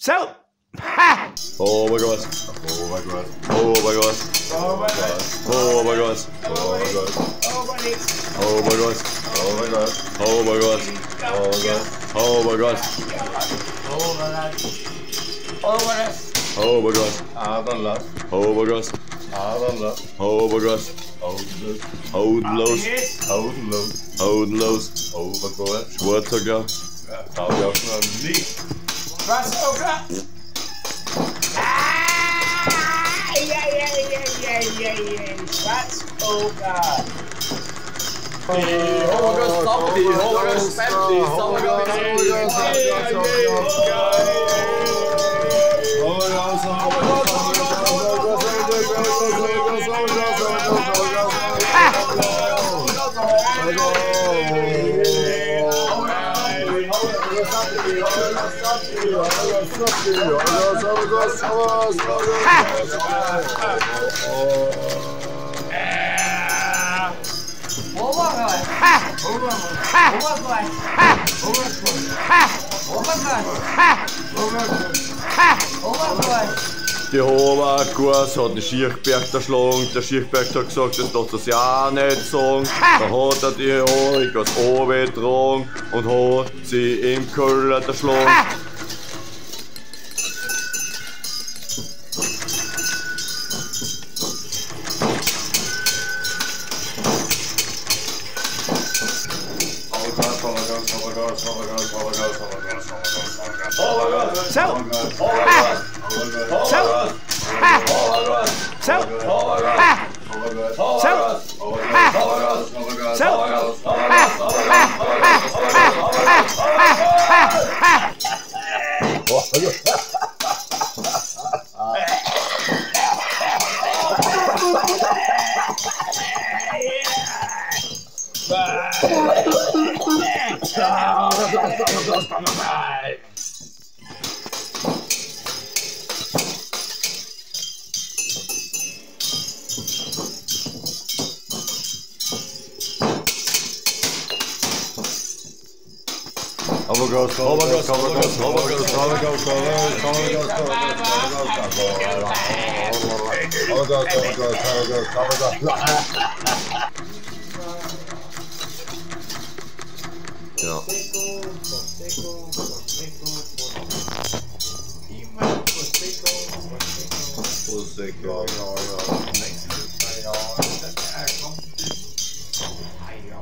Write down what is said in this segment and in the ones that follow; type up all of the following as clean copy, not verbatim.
So! Ha! Obergas, Obergas, Obergas, Obergas, Obergas, Obergas, Obergas, Obergas, Obergas, Obergas, Obergas, Obergas, Obergas, Aderlass, Obergas, Aderlass, Obergas, Augenlos, Hodenlos, Yes! Augenlos, Hodenlos, Obergas, Schwarzer, Ja, hab ich auch noch nie. Was, Ober? Ah! Ja, ja, ja, ja, ja, ja. Schwarzoger. Die Hobergas hat den Schirchberg erschlagen, der Schirchberg hat gesagt, das darfst du ja nicht sagen. Da hat er die Hobergas oben und hat sie im Keller erschlagen. So! Ha! So! Ha! So! Ha! So! Ha! So! Ha! Ha! Ha! Ha! Ha! Ha! Ha! Obergas, Obergas, Obergas, Obergas, Obergas, Obergas, Obergas, Obergas, Obergas, Obergas, Ja. Prosecco, Prosecco, Prosecco, Immer Prosecco, Prosecco. Prosecco, ja, ja. Ja, dann kommt es. Ah, ja.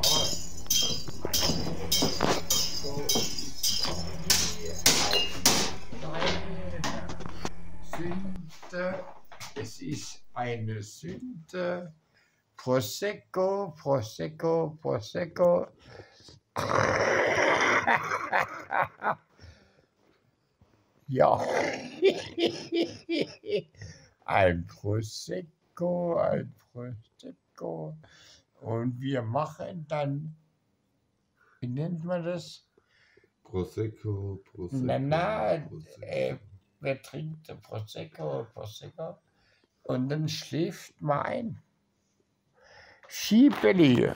Sünde, es ist eine Sünde. Prosecco, Prosecco, Prosecco. Ja. Ein Prosecco, ein Prosecco. Und wir machen dann, wie nennt man das? Prosecco, Prosecco. Na, na, Prosecco. Wer trinkt Prosecco, Prosecco? Und dann schläft man ein. Schiebeli.